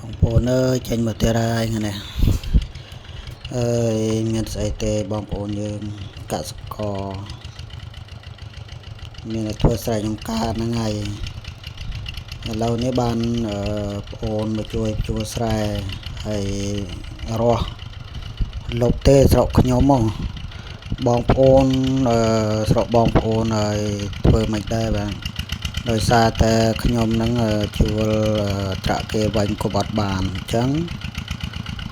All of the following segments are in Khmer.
បងប្អូនអើយចេញមកទៀតហើយថ្ងៃនេះអើយមានស្អីទេបងប្អូនយើងកសិករមានតែធ្វើស្រែចម្ការហ្នឹងហើយឥឡូវនេះបានប្អូនមកជួយជួលស្រែហើយរស់លុបទេស្រុកខ្ញុំហ្មងបងប្អូនស្រុកបងប្អូនហើយធ្វើមិនដែរបាទដោយសារតែខ្ញុំនឹងជួលត្រាក់គេវិញក៏បាត់បានអញ្ចឹង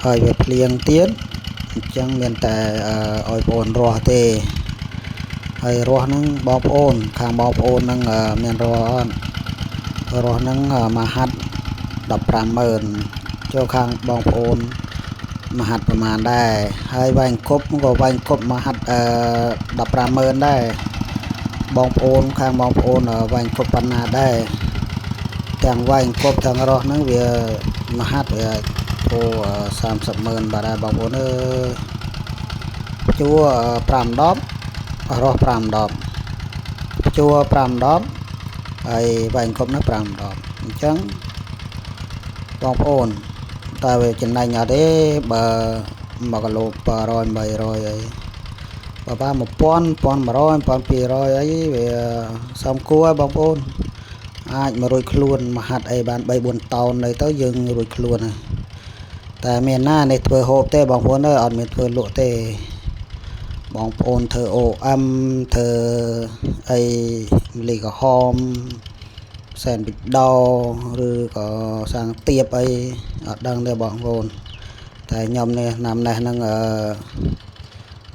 ហើយវាភ្លៀងទៀតអញ្ចឹងមានតែឲ្យបងប្អូនរស់ទេហើយរស់ហ្នឹងបងប្អូនខាងបងប្អូនហ្នឹងមានរស់អត់រស់ហ្នឹងមួយហាត់150,000ចូលខាងបងប្អូនមួយហាត់ប្រហែលដែរហើយវែងគប់ក៏វែងគប់មួយហាត់150,000ដែរបងប្អូនខាងបងប្អូនវែងគប់ប៉ុណ្ណាដែរទាំងវែងគប់ទាំងរស់ហ្នឹងវាមហាត់វាធូរ30,000បាទដែរបងប្អូនអើយជួ5 10រស់5 10ជួ5 10ហើយវែងគប់នោះ5 10អញ្ចឹងបងប្អូនតើវាចំណេញអត់ទេបើ1គីឡូ700 800អីបើបាន1000 1100 1200អីវាសំគួរបងប្អូនអាចមករួចខ្លួនមកហាត់អីបាន3 4តោននៅទៅយើងរួចខ្លួនហើយតែមានណានេះធ្វើហូបទេបងប្អូនអើយអត់មានធ្វើលក់ទេបងប្អូនធ្វើ OM ធ្វើអីម្លីក្រហមសែនបិដោឬក៏សាងទៀបអីអត់ដឹងទេបងប្អូនតែខ្ញុំនេះឆ្នាំនេះហ្នឹងអឺ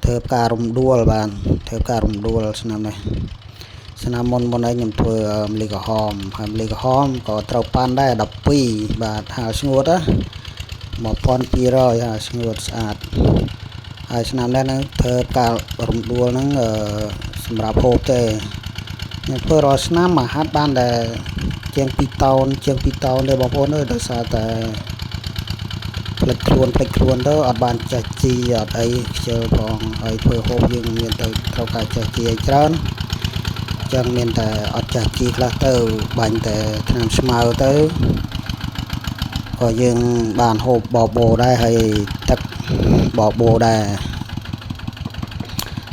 ធ្វើផ្ការំដួលបានធ្វើផ្ការំដួលឆ្នាំនេះឆ្នាំមុនមុនឯងខ្ញុំធ្វើម្លីក្រហមហើយម្លីក្រហមក៏ត្រូវប៉ាន់ដែរ12បាទហាលស្ងួតណា1200ហាលស្ងួតស្អាតហើយឆ្នាំនេះហ្នឹងធ្វើផ្ការរំដួលហ្នឹងសម្រាប់ហូបទេខ្ញុំធ្វើរាល់ឆ្នាំមួយហាត់បានតែជាង2តោនជាង2តោនទេបងប្អូនអើយដោយសារតែផ្លិចខ្លួនផ្លិចខ្លួនទៅអត់បានចេះជីអត់អីខ្ជិលផងហើយធ្វើហូបយើងមានទៅត្រូវការចេះជីឲ្យច្រើនចឹងមានតែអត់ចេះជីខ្លះទៅបាញ់តែថ្នាំស្មៅទៅក៏យើងបានហូបបបោដែរហើយទឹកបបោដែរ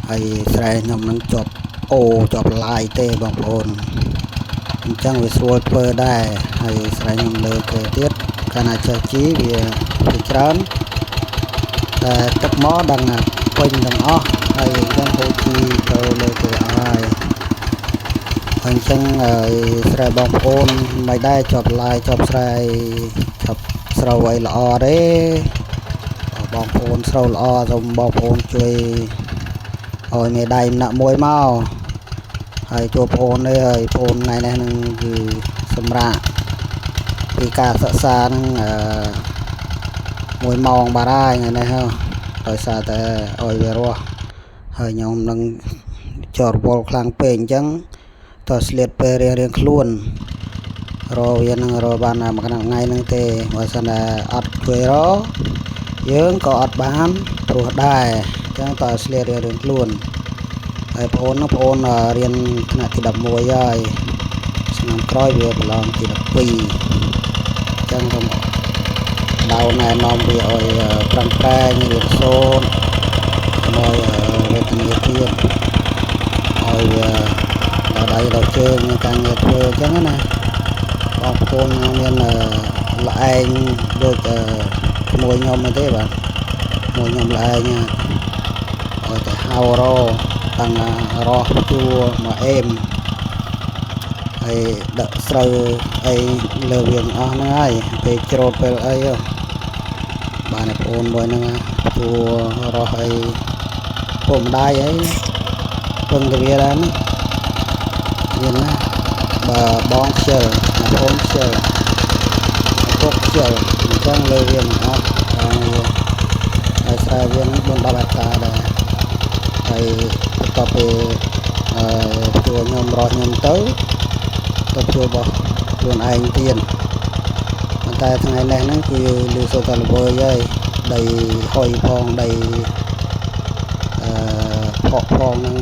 ហើយស្រែខ្ញុំនឹងជាប់អូជាប់ឡាយទេបងប្អូនអញ្ចឹងវាស្រួលធ្វើដែរហើយស្រែខ្ញុំលើគេទៀតកាលណាចេះជីវាច្រើនតែទឹកមកដឹងថាពេញទាំងអស់ហើយអញ្ចឹងហូរជីទៅលើគេអស់ហើយអញ្ចឹងស្រែបងប្អូនមិនដែរជាប់ឡាយជាប់ស្រែជាប់ស្រូវអីល្អទេបងប្អូនស្រូវល្អសូមបងប្អូនជួយឲ្យមេដៃម្នាក់មួយមកហើយជួបប្អូននេះហើយប្អូនថ្ងៃនេះនឹងគឺសម្រាប់ពីការសិក្សានឹង1ម៉ោងបាត់ហើយថ្ងៃនេះហ៎ដោយសារតែឲ្យវារស់ហើយខ្ញុំនឹងចរវល់ខ្លាំងពេកអញ្ចឹងតើស្លៀតពេលរៀងៗខ្លួនរវានឹងរបានមួយថ្ងៃហ្នឹងទេបើសិនតែអត់ជួយរយើងក៏អត់បានព្រោះដែរអញ្ចឹងតើស្លៀតរៀងៗខ្លួនហើយប្អូននោះប្អូនរៀនថ្នាក់ទី11ហើយឆ្នាំក្រោយវាប្រឡងទី12អញ្ចឹងខ្ញុំដៅណែនាំវាឲ្យប្រឹងប្រែងរៀនសូត្រកុំឲ្យវេទនាទៀតឲ្យវាដល់ដៃដល់ជើងមានការងារធ្វើអញ្ចឹងណាបងប្អូនមានល្អែងដូចក្មួយខ្ញុំអីទេបាទក្មួយខ្ញុំល្អែងឲ្យតែហៅរតាំងរស់ជួមកអេមហើយដាក់ស្រូវអីលើវាអស់ហ្នឹងហើយពេលច្រូតពេលអីបានប្អូនមួយហ្នឹងជួរស់អីពុកម្ដាយអីពឹងទៅវាដែរណាមានណាបើបងខ្ជិលប្អូនខ្ជិលពុកខ្ជិលអញ្ចឹងលើវាមិនអស់ហើយស្រែវាហ្នឹង4 10ហិកតាដែរហើយបន្ទាប់ពីជួខ្ញុំរស់ខ្ញុំទៅជួរបស់ខ្លួនឯងទៀតប៉ុន្តែថ្ងៃនេះហ្នឹងគឺលឺសូត្រតែល្វើយហើយដីហុយផងដីផកផងហ្នឹង